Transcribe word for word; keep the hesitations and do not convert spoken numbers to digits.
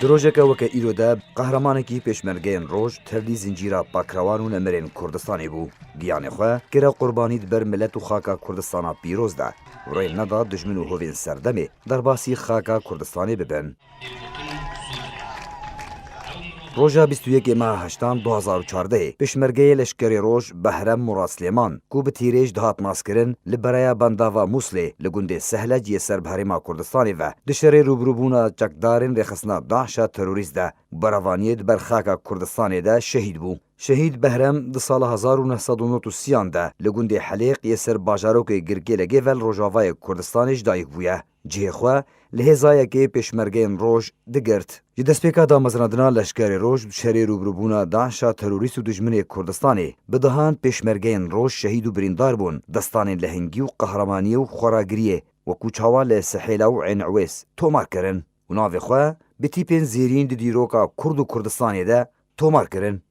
Di rojeke weke îro de qehremanekî pêşmergeyên roj tevlî zincîra pakrewan û nemirên Kurdistanê bû. Giyanê xwe kire qurbanî di ber milet û xaka Kurdistana pîroz de. Rê neda dijmin û hovên serdemê derbasî xaka Kurdistanê bibin. Roja bîst û yekê meha heştan du hazar û çardehê pêşmergeyê leşkerê roj Behrem Murad Silêman, ku bi tîrêj dihat naskirin, li bereya bendava Mûslê li gundê Sehlec yê ser bi herêma Kurdistanê ve di şerê rûbirûbûna çekdarên rêxistina DAIŞa terorîst de û berevaniyê di ber xaka Kurdistanê de şehîd bû. Şehîd Behrem di sala hezar û neh sed û nod û sî an de li gundê Helêq yê ser bajarokê Girkêlegê ve li rojavayê Kurdistanê ji dayik bûye. Cihê xwe li hêza yekê pêşmergeyên roj digirt. Ji destpêka damezrandina leşkerê roj bi şerê rûbirûbûna DAIŞa terorîst û dijminê Kurdistanê bi dehan pêşmergeyên roj şehîd û birîndar bûn, destanên lehengî û qehremaniyê û xweragiriyê wekû çawa li Sihêla û Ên Ewês tomar kirin û navê xwe bi tîpên zêrîn di dîroka Kurd û Kurdistanê de tomar kirin.